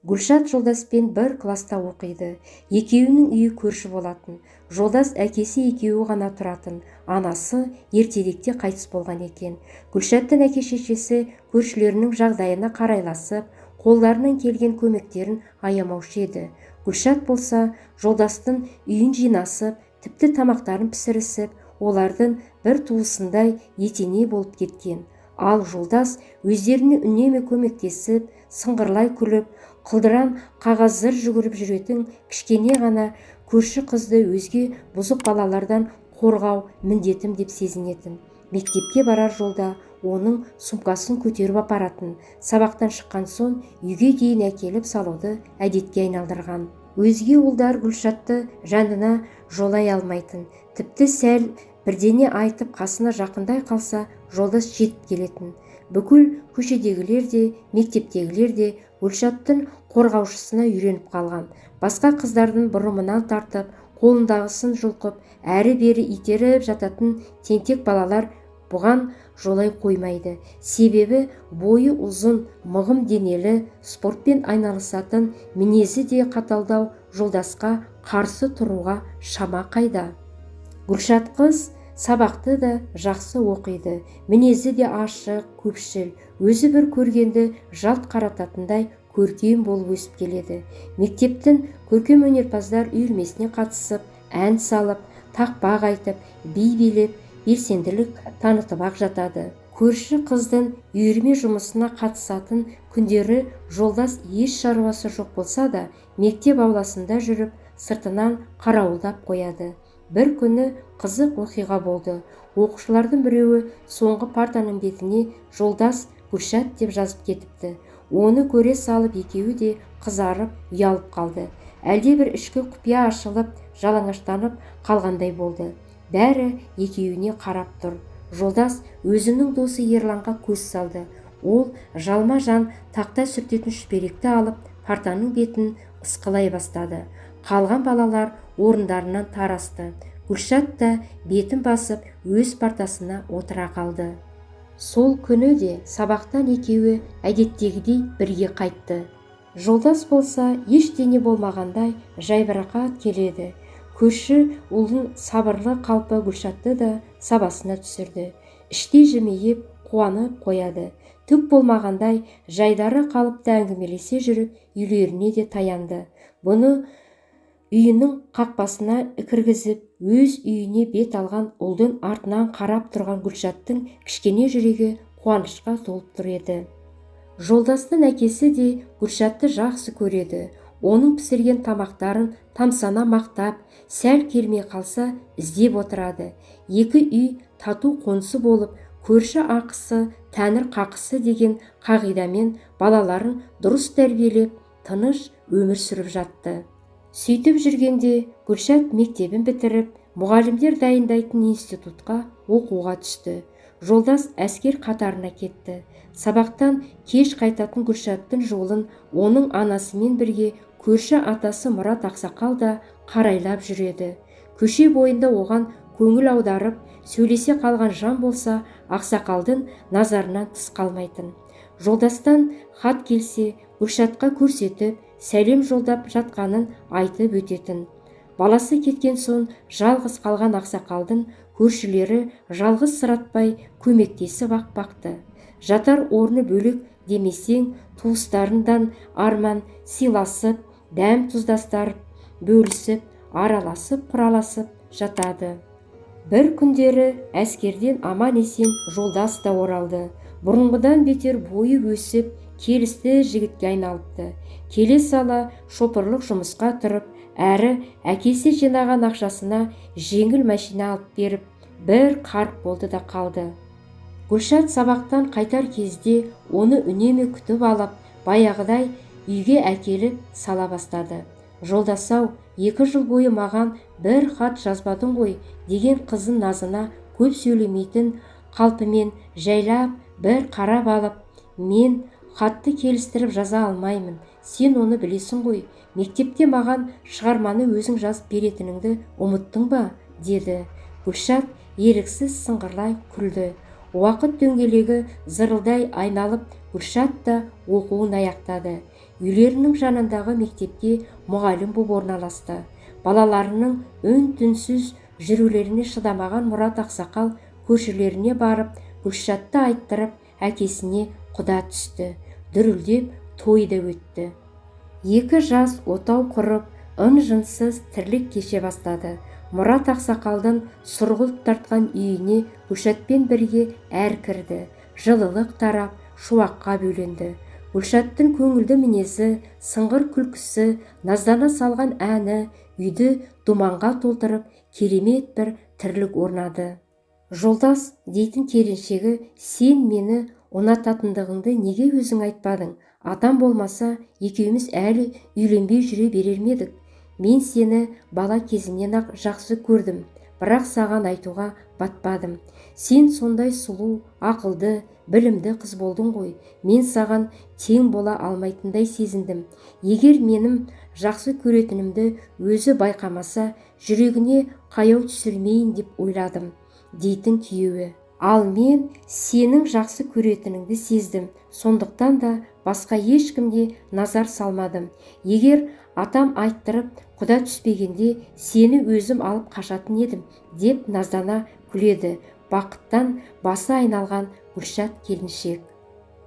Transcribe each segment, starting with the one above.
Гүлшат Жолдаспен бір класста оқиды. Екеуінің үйі көрші болатын. Жолдас әкесі екеуі ғана тұратын. Анасы ертеректе қайтыс болған екен. Гүлшаттың әке-шешесі көршілерінің жағдайына қарайласып, қолдарынан келген көмектерін аямаушы еді. Гүлшат болса, Жолдастың үйін жинасып, тіпті тамақтарын пісірісіп, олардың бір туысындай етене болып кеткен. Ал Жолдас өздеріне үнемі көмектесіп, сыңғырлай күліп, қылдыран қағаз зыр жүгіріп жүретін кішкене ғана көрші қызды өзге бұзық балалардан қорғау міндетім деп сезінетін. Мектепке барар жолда оның сумкасын көтеріп апаратын, сабақтан шыққан соң үйге дейін әкеліп салуды әдетке айналдырған. Өзге ұлдар Гүлшатты жанына жолай алмайтын. Тіпті сәл бірдеңе айтып қасына жақындай қалса, Жолдас жетіп келетін. Бүкіл көшедегілер де, мектептегілер де Гүлшаттың қорғаушысына үйреніп қалған. Басқа қыздардың бұрымынан тартып, қолындағысын жұлқып, әрі-бері итеріп жататын тентек балалар бұған жолай қоймайды. Себебі бойы ұзын, мығым денелі, спортпен айналысатын, мінезі де қаталдау Жолдасқа қарсы тұруға шама қайда. Гүлшат қыз сабақты да жақсы оқиды, мінезі де ашық, көпшіл, өзі бір көргенді жалт қарататындай көркем болып өсіп келеді. Мектептің көркем өнерпаздар үйірмесіне қатысып, ән салып, тақпақ айтып, би билеп, белсенділік танытып-ақ жатады. Көрші қыздың үйірме жұмысына қатысатын күндері Жолдас еш шаруасы жоқ болса да, мектеп ауласында жүріп, сыртынан қарауылдап қояды. Бір күні қызық оқиға болды. Оқушылардың біреуі соңғы партаның бетіне «Жолдас, Гүлшат» деп жазып кетіпті. Оны көре салып екеуі де қызарып, ұялып қалды. Әлде бір ішкі құпия ашылып, жалаңаштанып қалғандай болды. Бәрі екеуіне қарап тұр. Жолдас өзінің досы Ерланға көз салды. Ол жалма-жан тақта сүртетін шүберекті алып, партаның бетін ысқылай бастады. Қалған балалар орындарынан тарасты. Гүлшат та бетін басып, өз партасына отыра қалды. Сол күні де сабақтан екеуі әдеттегідей бірге қайтты. Жолдас болса, ештеңе болмағандай жайбарақат келеді. Көрші ұлдың сабырлы қалпы Гүлшатты да сабасына түсірді. Іштей жымиып, қуанып қояды. Түк болмағандай жайдары қалыпты әңгімелесе жүріп, үйлеріне де таянды. Бұны үйінің қақпасына кіргізіп, өз үйіне бет алған ұлдың артынан қарап тұрған Гүлшаттың кішкене жүрегі қуанышқа толып тұр еді. Жолдастың әкесі де Гүлшатты жақсы көреді. Оның пісірген тамақтарын тамсана мақтап, сәл келмей қалса іздеп отырады. Екі үй тату қоңсы болып, көрші ақысы, тәңір қақысы деген қағидамен балаларын дұрыс тәрбиелеп, тыныш өмір сүріп жатты. Сөйтіп жүргенде Гүлшат мектебін бітіріп, мұғалімдер дайындайтын институтқа оқуға түсті. Жолдас әскер қатарына кетті. Сабақтан кеш қайтатын Гүлшаттың жолын оның анасымен бірге көрші атасы Мұрат ақсақал да қарайлап жүреді. Көше бойында оған көңіл аударып, сөйлесе қалған жан болса, ақсақалдың назарынан тыс қалмайтын. Жолдастан хат келсе, Гүлшатқа көрсетіп, сәлем жолдап жатқанын айтып өтетін. Баласы кеткен соң жалғыз қалған ақсақалдың көршілері жалғыз сыратпай көмектесіп ақ бақты. Жатар орны бөлек демесең, туыстарынан арман сыйласып, дәм тұздастарып, бөлісіп, араласып, құраласып жатады. Бір күндері әскерден аман-есен Жолдас та оралды. Бұрынғыдан бетер бойы өсіп, келісті жігітке айналыпты. Келе сала шопырлық жұмысқа тұрып, әрі әкесі жинаған ақшасына жеңіл машина алып беріп, бір қарқ болды да қалды. Гүлшат сабақтан қайтар кезде оны үнемі күтіп алып, баяғыдай үйге әкеліп сала бастады. «Жолдас-ау, 2 жыл бойы маған бір хат жазбадың ғой», деген қызын назына көп сөйлемейтін қалпымен жайлап бір қарап алып, «Мен хатты келістіріп жаза алмаймын, сен оны білесің ғой, мектепте маған шығарманы өзің жазып беретініңді ұмыттың ба?» деді. Гүлшат еріксіз сыңғырлай күлді. Уақыт дөңгелегі зырылдай айналып, Гүлшат та оқуын аяқтады. Үйлерінің жанындағы мектепке мұғалім боп орналасты. Балаларының үн-түнсіз жүрулеріне шыдамаған Мұрат ақсақал көршілеріне барып, Гүлшатты айттырып, әкесіне құда түсті. Дүрілдеп той да өтті. Екі жас отау құрып, ын-жынсыз тірлік кеше бастады. Мұрат ақсақалдың сұрғылт тартқан үйіне Гүлшатпен бірге әр кірді. Жылылық тарап, шуаққа бөленді. Гүлшаттың көңілді мінезі, сыңғыр күлкісі, наздана салған әні үйді думанға толтырып, керемет бір тірлік орнады. Жолдас дейтін келіншегі, сен мені ұнататындығыңды неге өзің айтпадың? Атам болмаса, екеуміз әлі үйленбей жүре берер ме едік? Мен сені бала кезімнен-ақ жақсы көрдім, бірақ саған айтуға батпадым. Сен сондай сұлу, ақылды, білімді қыз болдың ғой. Мен саған тең бола алмайтындай сезіндім. Егер менің жақсы көретінімді өзі байқамаса, жүрегіне қаяу түсірмейін деп ойладым, дейтін күйеуі. Ал мен сенің жақсы көретініңді сездім, сондықтан да басқа ешкімге назар салмадым. Егер атам айттырып құда түспегенде, сені өзім алып қашатын едім, деп наздана күледі бақыттан басы айналған Гүлшат келіншек.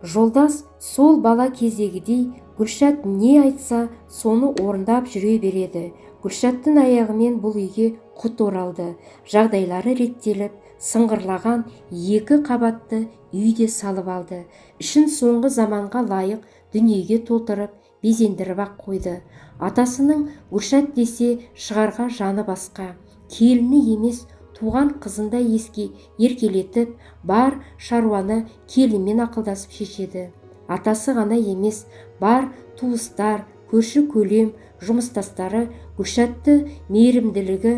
Жолдас сол бала кездегідей Гүлшат не айтса, соны орындап жүре береді. Гүлшаттың аяғымен бұл үйге құт оралды. Жағдайлары реттеліп, сыңғырлаған екі қабатты үй де салып алды. Ішін соңғы заманға лайық дүниеге толтырып, безендіріп-ақ қойды. Атасының Гүлшат десе шығарға жаны басқа. Келіні емес, туған қызындай еске еркелетіп, бар шаруаны келінмен ақылдасып шешеді. Атасы ғана емес, бар туыстар, көрші-көлем, жұмыстастары Гүлшатты мейірімділігі,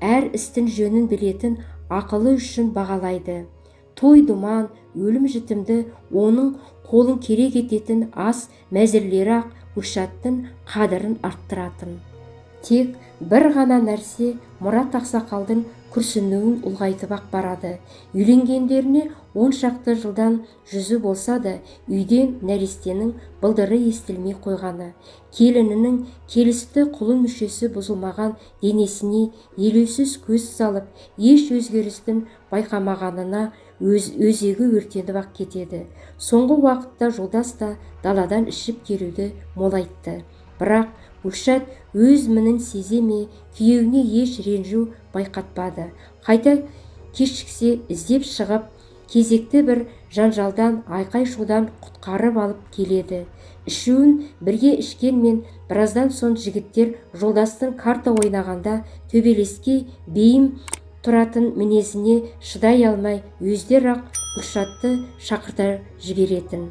әр істің жөнін білетін ақылы үшін бағалайды. Той-думан, өлім-жітімді оның қолын керек ететін ас мәзірлері-ақ Гүлшаттың қадірін арттыратын. Тек бір ғана нәрсе Мұрат ақсақалдың күрсінуін ұлғайтып-ақ барады. Үйленгендеріне 10 шақты жылдан жүзі болса да, үйден нәрестенің былдыры естілмей қойғаны. Келінінің келісті құлын мүшесі бұзылмаған денесіне елеусіз көз салып, еш өзгерістің байқамағанына өзегі өртеніп-ақ кетеді. Соңғы уақытта жолдас та даладан ішіп келуді молайтты. Бірақ Гүлшат өз мінін сезе ме, күйеуіне еш ренжу байқатпады. Қайта кешіксе іздеп шығып, кезекті бір жанжалдан, айқай-шудан құтқарып алып келеді. Ішуін бірге ішкенмен, біраздан соң жігіттер жолдастың карта ойнағанда төбелеске бейім тұратын мінезіне шыдай алмай, өздері-ақ Гүлшатты шақырта жіберетін.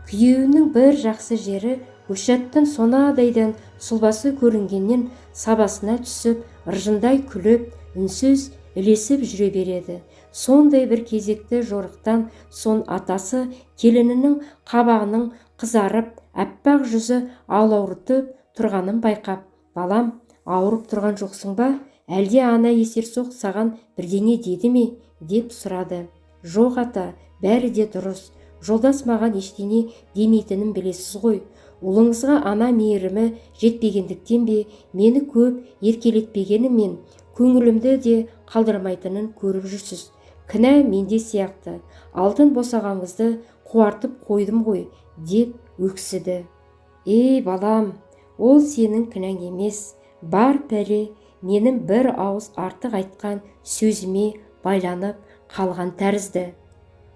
Күйеуінің бір жақсы жері Гүлшаттың сонадайдан сұлбасы көрінгеннен сабасына түсіп, ыржындай күліп, үнсіз ілесіп жүре береді. Сондай бір кезекті жорықтан соң атасы келінінің қабағының қызарып, аппақ жүзі алаурытып тұрғанын байқап, балам, ауырып тұрған жоқсың ба? Әлде ана есерсоқ саған бірдеңе деді ме? Деп сұрады. Жоқ ата, бәрі де дұрыс. Жолдас маған ештеңе демейтінін білесіз ғой. Ұлыңызға ана мейірімі жетпегендіктен бе, мені көп еркелетпегенімен көңілімді де қалдырмайтынын көріп жүрсіз. Кінә менде сияқты. Алтын босағаңызды қуартып қойдым ғой, деп өксіді. Ей балам, ол сенің кінәң емес. Бар пәле менің бір ауыз артық айтқан сөзіме байланып қалған тәрізді.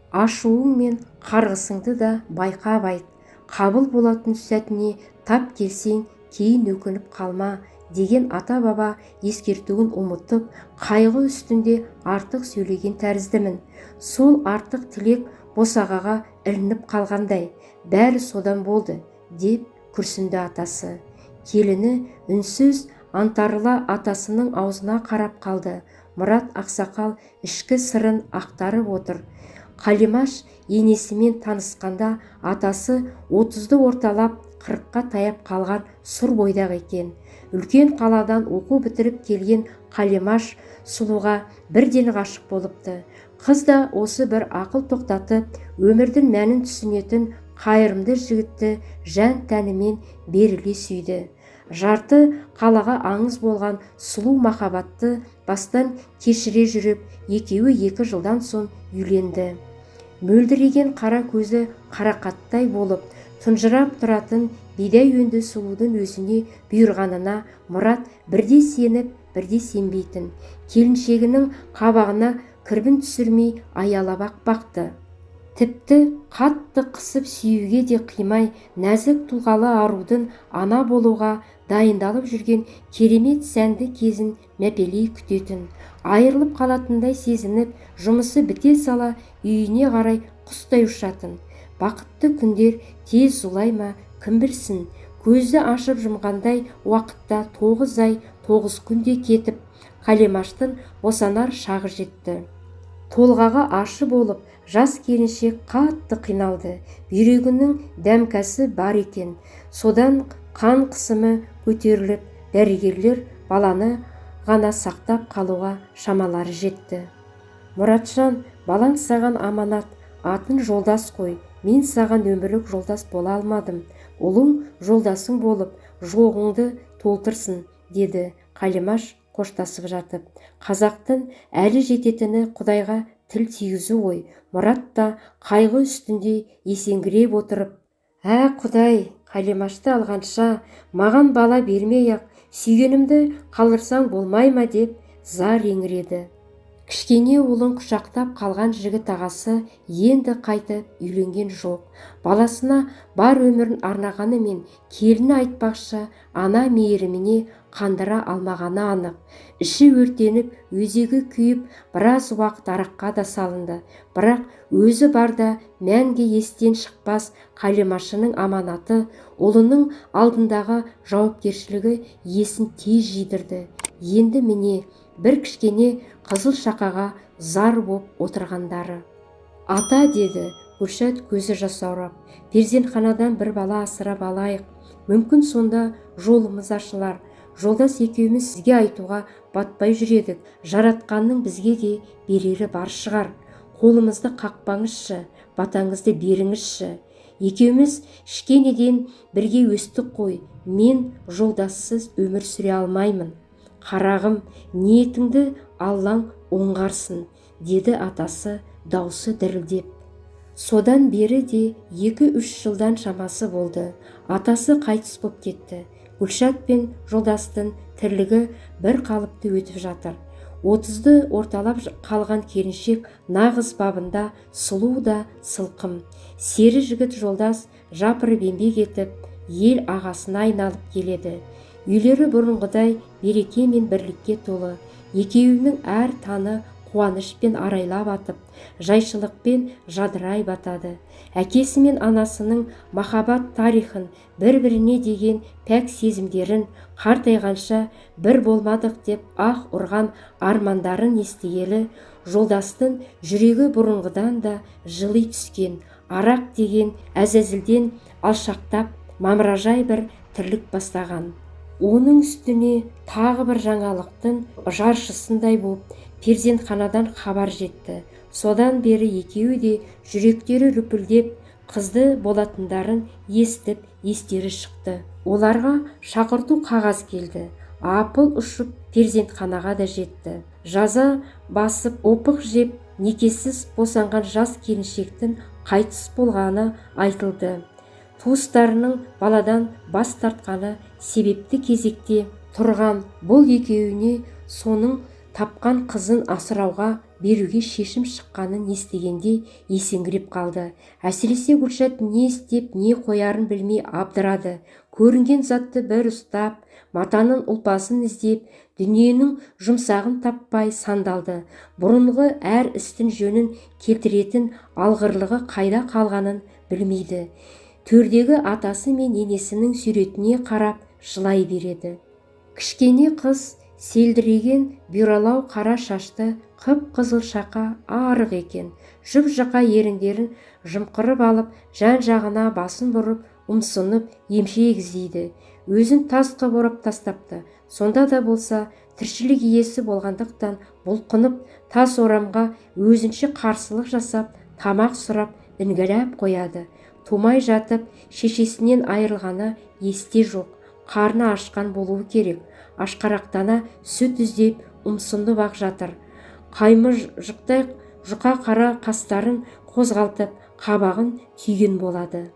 Ашуың мен қарғысыңды да байқап айт. Қабыл болатын сәтіне тап келсең, кейін өкініп қалма деген ата-баба ескертуін ұмытып, қайғы үстінде артық сөйлеген тәріздімін. Сол артық тілек босағаға ілініп қалғандай, бәрі содан болды, деп күрсінді атасы. Келіні үнсіз аңтарыла атасының аузына қарап қалды. Мұрат ақсақал ішкі сырын ақтарып отыр. Қалимаш енесімен танысқанда атасы 30-ды орталап 40-қа таяп қалған сұр бойдақ екен. Үлкен қаладан оқу бітіріп келген Қалимаш сұлуға бірден ғашық болыпты. Қыз да осы бір ақыл тоқтатып, өмірдің мәнін түсінетін Қайырымды жігітті жан-тәнімен беріле сүйді. Жарты қалаға аңыз болған сұлу махаббатты бастан кешіре жүріп, екеуі 2 жылдан соң үйленді. Мөлдіреген қара көзі қарақаттай болып, тұнжырап тұратын бидай өнді сұлудың өзіне бұйырғанына Мұрат бірде сеніп, бірде сенбейтін. Келіншегінің қабағына кірбін түсірмей аялап бақты. Тіпті қатты қысып сүюге де қимай, нәзік тұлғалы арудың ана болуға дайындалып жүрген керемет сәнді кезін мәпелей күтетін. Айырылып қалатындай сезініп, жұмысы біте сала үйіне қарай құстай ұшатын. Бақытты күндер тез зулай ма, кім білсін? Көзді ашып жұмғандай уақытта 9 ай 9 күнде кетіп, Қалимаштың босанар шағы жетті. Толғағы ашы болып, жас келіншек қатты қиналды. Бүйрегінің дәмкасы бар екен. Содан қан қысымы көтеріліп, дәрігерлер баланы ғана сақтап қалуға шамалары жетті. Мұратжан, балаң саған аманат, атын жолдас қой. Мен саған өмірлік жолдас бола алмадым. Ұлың жолдасың болып, жоғыңды толтырсын, деді Қалимаш қоштасып жатып. Қазақтың әлі жететіні Құдайға тіл тигізу ғой. Мұрат та қайғы үстінде есеңгіреп отырып, «Ә, Құдай, Қалимашты алғанша маған бала бермей-ақ, сүйгенімді қалдырсаң болмай ма?» деп зар еңіреді. Кішкене ұлын құшақтап қалған жігіт ағасы енді қайтып үйленген жоқ. Баласына бар өмірін арнағанымен келіні айтпақшы ана мейіріміне қандыра алмағаны анық. Іші өртеніп, өзегі күйіп, біраз уақыт араққа да салынды. Бірақ өзі барда мәңгі естен шықпас Қалимашының аманаты, ұлының алдындағы жауапкершілігі есін тез жидырды. Енді міне бір кішкене қызыл шақаға зар боп отырғандары. Ата, деді Гүлшат көзі жасаурап, перзентханадан бір бала асырап алайық. Мүмкін сонда жолымыз ашылар. Жолдас екеуміз сізге айтуға батпай жүредік. Жаратқанның бізге де берері бар шығар. Қолымызды қақпаңызшы, батаңызды беріңізші. Екеуміз кішкенеден бірге өстік қой. Мен жолдассыз өмір сүре алмаймын. Қарағым, ниетіңді Аллаң оңғарсын, деді атасы даусы дірілдеп. Содан бері де 2-3 жылдан шамасы болды. Атасы қайтыс боп кетті. Гүлшат пен жолдастың тірлігі бір қалыпты өтіп жатыр. 30-ды орталап қалған келіншек нағыз бабында сұлу да сылқым. Сері жігіт жолдас жапырып еңбек етіп, ел ағасына айналып келеді. Үйлері бұрынғыдай береке мен бірлікке толы. Екеуінің әр таңы қуанышпен арайлап атып, жайшылықпен жадырай батады. Әкесі мен анасының махаббат тарихын, бір-біріне деген пәк сезімдерін, қартайғанша бір болмадық деп ах ұрған армандарын естігелі, жолдастың жүрегі бұрынғыдан да жыли түскен, арақ деген әзәзілден алшақтап, мамыражай бір тірлік бастаған. Оның үстіне тағы бір жаңалықтың жаршысындай болып, перзентханадан хабар жетті. Содан бері екеуі де жүректері лүпілдеп, қызды болатындарын естіп, естері шықты. Оларға шақырту қағаз келді. Апыл ұшып перзентханаға да жетті. Жаза басып опық жеп, некесіз босанған жас келіншектің қайтыс болғаны айтылды. Туыстарының баладан бас тартқаны себепті кезекте тұрған бұл екеуіне соның тапқан қызын асырауға беруге шешім шыққанын естігенде есеңгіреп қалды. Әсіресе Гүлшат не істеп, не қоярын білмей абдырады. Көрінген затты бір ұстап, матаның ұлпасын іздеп, дүниенің жұмсағын таппай сандалды. Бұрынғы әр істің жөнін келтіретін алғырлығы қайда қалғанын білмейді. Төрдегі атасы мен енесінің суретіне қарап жылай береді. Кішкене қыз селдіреген бұйралау қара шашты қып-қызыл шақа арық екен. Жұп-жұқа еріндерін жымқырып алып, жан-жағына басын бұрып, ұмсынып емшек іздейді. Өзін тас қып орап тастапты. Сонда да болса, тіршілік иесі болғандықтан бұлқынып, тас орамға өзінше қарсылық жасап, тамақ сұрап, інгіләп қояды. Тумай жатып шешесінен айырылғаны есте жоқ. Қарны ашқан болуы керек. Ашқарақтана сүт іздеп ұмсынып-ақ жатыр. Қаймыжықтай жұқа қара қастарын қозғалтып, қабағын түйген болады.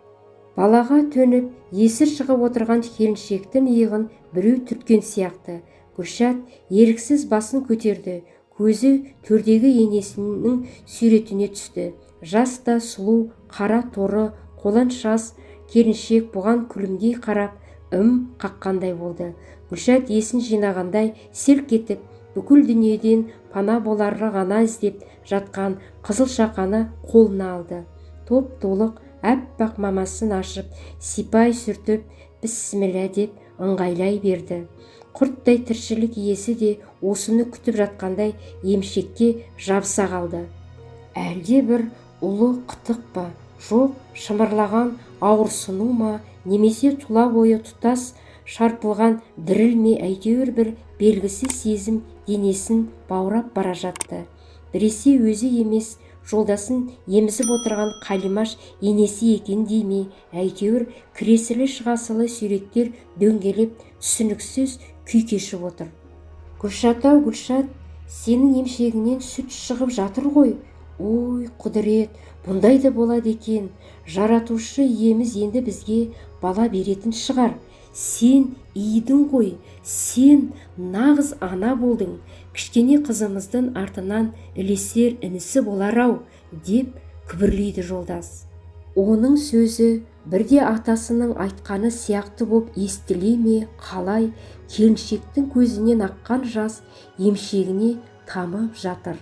Балаға төніп, есі шығып отырған келіншектің иығын біреу түрткен сияқты. Гүлшат еріксіз басын көтерді. Көзі төрдегі енесінің суретіне түсті. Жас та сұлу, қара торы, қолаң шаш келіншек бұған күлімдей қарап, ым қаққандай болды. Гүлшат есін жинағандай селк етіп, бүкіл дүниеден пана болары ғана іздеп жатқан қызыл шақаны қолына алды. Топ-толық әппақ мамасын ашып, сипай сүртіп, бісміллә деп ыңғайлай берді. Құрттай тіршілік иесі де осыны күтіп жатқандай емшекке жабыса қалды. Әлде бір ұлы қытық па, жоқ шымырлаған ауырсыну ма, немесе тұла бойы тұтас шарпылған діріл ме, әйтеуір бір белгісіз сезім денесін баурап бара жатты. Біресе өзі емес, жолдасын емізіп отырған Қалимаш енесі екен дей ме, әйтеуір кіресілі-шығасылы суреттер дөңгелеп, түсініксіз күй кешіп отыр. Гүлшат-ау, Гүлшат, сенің емшегіңнен сүт шығып жатыр ғой. Ой, құдірет, бұндай да болады екен. Жаратушы иеміз енді бізге бала беретін шығар. Сен идің ғой, сен нағыз ана болдың. Кішкене қызымыздың артынан ілесер інісі болар-ау, деп күбірлейді жолдас. Оның сөзі бірде атасының айтқаны сияқты боп естіле ме, қалай, келіншектің көзінен аққан жас емшегіне тамып жатыр.